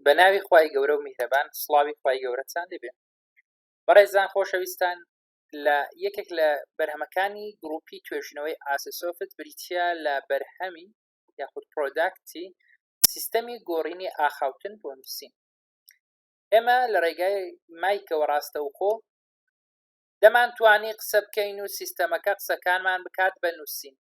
بە ناوی خوای گەورە و میهرەبان سڵاوی خوای گەورەتان لێبێ بەڕێزان خۆشەویستان لە یەکێک لە بەرهەمەکانی گروپی توێژینەوەی ئاسسۆفت بریتە لە بەرهەمی یاخود product ی سیستەمی گۆڕینی ئاخاوتن بۆ نووسین ئێمە لە ڕێگای مایکەوە ڕاستەوخۆ دەمانتوانی قسە بکەین و سیستەمەکە قسەکانمان بکات بە نووسین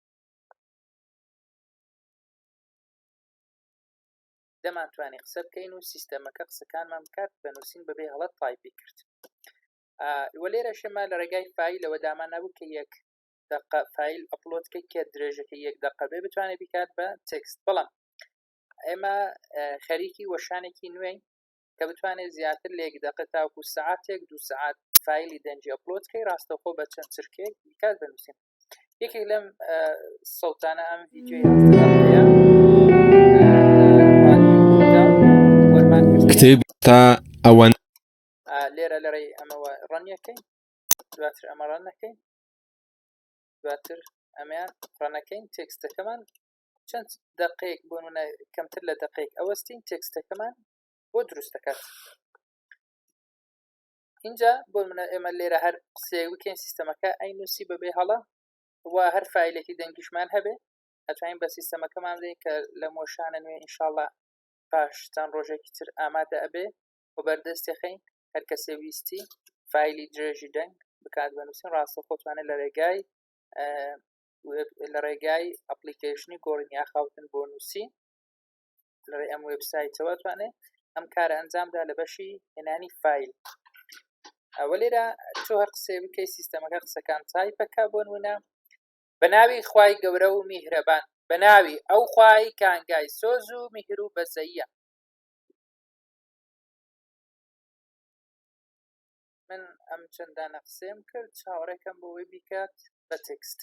دەمانتوانی قسە بکەین و سیستەمەکە قسەکانمان بکات بە نووسین بەبێ هەڵە تایپی کرد وە لێرەش ئێمە لە ڕێگای فایلەوە دامان نابوو کە یەک دقە فایل upload کەی کە درێژەکە یەک دقە بێ بتوانێت بیکات بە text بەڵام ئێمە خەریکی وەشانێکی نوێین کە بتوانێت زیاتر لە یەک دقە تاوکو سعاتێک دو سعات فایلی دەنگی upload کەی ڕاستەوخۆ بە چەند چرکێک بیکات بنووسین یەکێک لەم سەوتانە ئەم ڤیدیۆی هەفتە کتێب تا ئەوەن لێرە لە ڕێی ئەمەوە run ەکەین دواتر ئەمە run ەکەین دواتر ئەمەیان run ەکەین text ەکەمان چەند دقەیەک بۆ نمونە کەمتر لە دقەیەک ئەوەستین text ەکەمان بۆ دروست دەکات ئینجا بۆ منە ئێمە لێرە هەر قسەیەک بکەین سیستەمەکە ئەی نووسی بەبێ هەڵە و هەر فایلێکی دەنگیشمان هەبێ ئەتوانین بە سیستەمەکەمان بدەین کە لە مۆشانە نوێ ئینشاءاللە پاش چەند ڕۆژێکی تر ئامادە ئەبێ و بەردەستی خەین هەر کەسێ ویستی فایلی درێژی دەنگ بکات بە نووسین ڕاستەوخۆ توانێت لە ڕێگای لە ڕێگای application ی گۆڕینی ئاخاوتن بۆ نووسین لە ڕێی ئەم وێبسایتەوە توانێت ئەم کارە ئەنجامدا لە بەشی هێنانی فایل ئەوە لێرە تۆ هەر قسەی بکەی سیستەمەکە قسەکان تایپەکە بۆ نمونە بە ناوی خوای گەورە و میهرەبان بە ناوی ئەو خوای کانگای سۆز و میهر و بەزەیە من ئەم چەندانە قسەیەم کرد چاوەڕێکەم بۆ ئەوەی بیکات بە text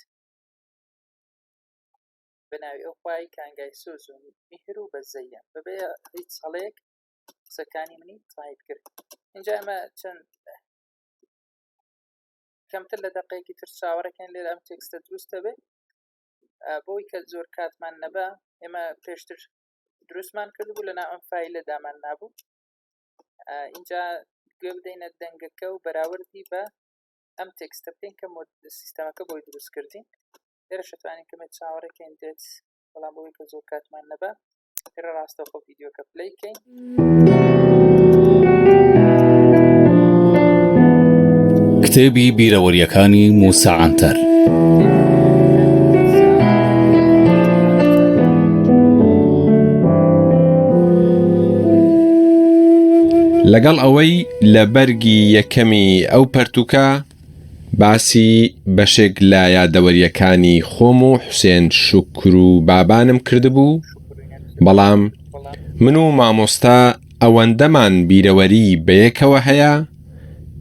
بە ناوی ئەو خوای کانگای سۆز و میهر و بەزەیە بەبێ هیچ هەڵەیەک قسەکانی منی تایپ کرد اینجا ئەمە چەند کەمتر لە دقەیەکی تر چاوەڕێکەن لێرە ئەم text ە دروستە بێ بۆی کە زۆر کاتمان نەبا ئێمە پێشتر دروستمان کردبوو لە ناو ئەم فایلە دامان نابوو اینجا گوێ بدەینە دەنگەکە و بەراوردی بە ئەم text ە بکەین کە سیستەمەکە بۆی دروست کردین لێرە شەتوانین کەمێک چاوەڕێکەین دێت بەڵام بۆی کە زۆر کاتمان نەبا لێرە ڕاستەوخۆ ڤیدیۆکە play کەین کتێبی بیرەوەریەکانی موسا عەنتەر. لەگەڵ ئەوەی لە بەرگی یەکەمی ئەو پەرتووکە باسی بەشێک لە یادەوەرییەکانی خۆم و حوسێن شوکرو بابانم کردبوو، بەڵام من و مامۆستا ئەوەندەمان بیرەوەری بەیەکەوە هەیە،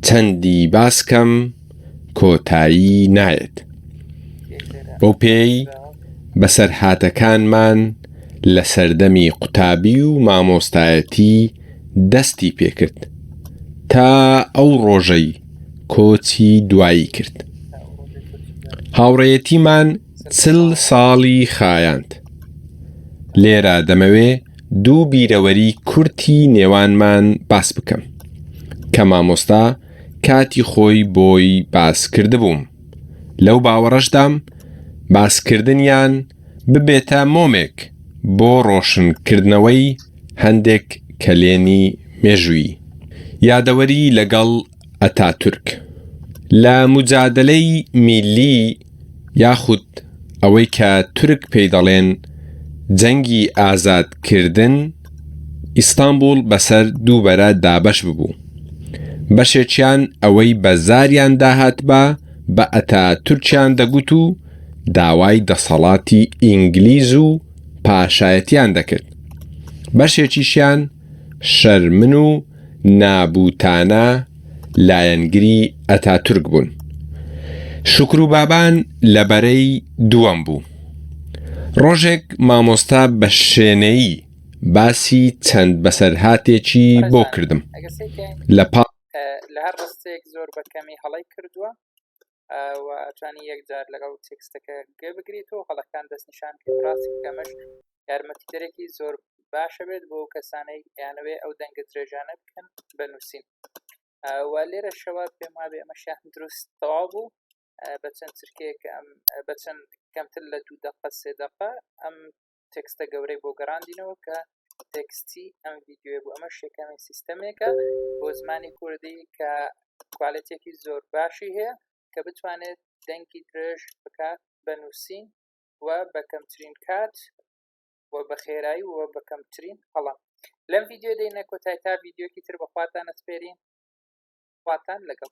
چەندی باس کەم کۆتایی نایەت. بەو پێیەی بەسەرهاتەکانمان لە سەردەمی قوتابی و مامۆستایەتی دەستی پێکرد تا ئەو ڕۆژەی کۆچی دوایی کرد. هاوڕێیەتیمان چل ساڵی خایاند. لێرە دەمەوێ دوو بیرەوەری کورتی نێوانمان باس بکەم کە مامۆستا کاتی خۆی بۆی باس کردبووم. لەو باوەڕەشدام باسکردنیان ببێتە مۆمێک بۆ ڕۆشنکردنەوەی هەندێک کەلێنی مێژوویی. یادەوەری لەگەڵ ئەتاتورک. لە موجادەلەی میللی یاخود ئەوەی کە تورک پێی دەڵێن جەنگی ئازادکردن، ئیستانبوڵ بەسەر دوو بەرە دابەش ببوو. بەشێکیان ئەوەی بە زاریان داهاتبا بە ئەتاتورکیان دەگوت و داوای دەسەڵاتی ئینگلیز و پاشایەتیان دەکرد. بەشێکیشیان شەرمن و نابوتانە لایەنگری ئەتاتورک بوون. شوکرو بابان لە بەرەی دووەم بوو. ڕۆژێک مامۆستا بە شێنەیی باسی چەند بەسەرهاتێکی بۆ بەڕێزان کردم. ئەگەر سەیرکەین لە پاڵ. لە هەر ڕستەیەک زۆر بە کەمی هەڵەی کردووە و ئەتوانی یەک جار لەگەڵ text ەکە گوێ بگریت و هەڵەکان دەستنیشان بکەیت ڕاستی کە ئەمەش یارمەتیدەرێکی زۆر. باشە بێت بۆ کەسانەی یانەوێ ئەو دەنگە درێژانە بکەن بە نووسین و لێرەشەوە پێم وابێ ئەمەشیان دروست تەواو بوو بە چەند چرکەیەک ئەم بە چەند کەمتر لە دوو دەقە سێ دەقە ئەم تێکستە گەورەی بۆ گەڕاندینەوە کە تێکستی ئەم ڤیدیۆیە بوو ئەمەش یەکەمین سیستەمێکە بۆ زمانی کوردی کە کوالێتێکی زۆر باشی هەیە کە بتوانێت دەنگی درێژ بکات بە نووسین و بە کەمترین کات و بە خێرایی و بە کەمترین هەڵە لەم ڤیدیۆ دێنە کۆتای تا ڤیدیۆکی تر بەخواتان ئەسپێرین خواتان لەگەڵ.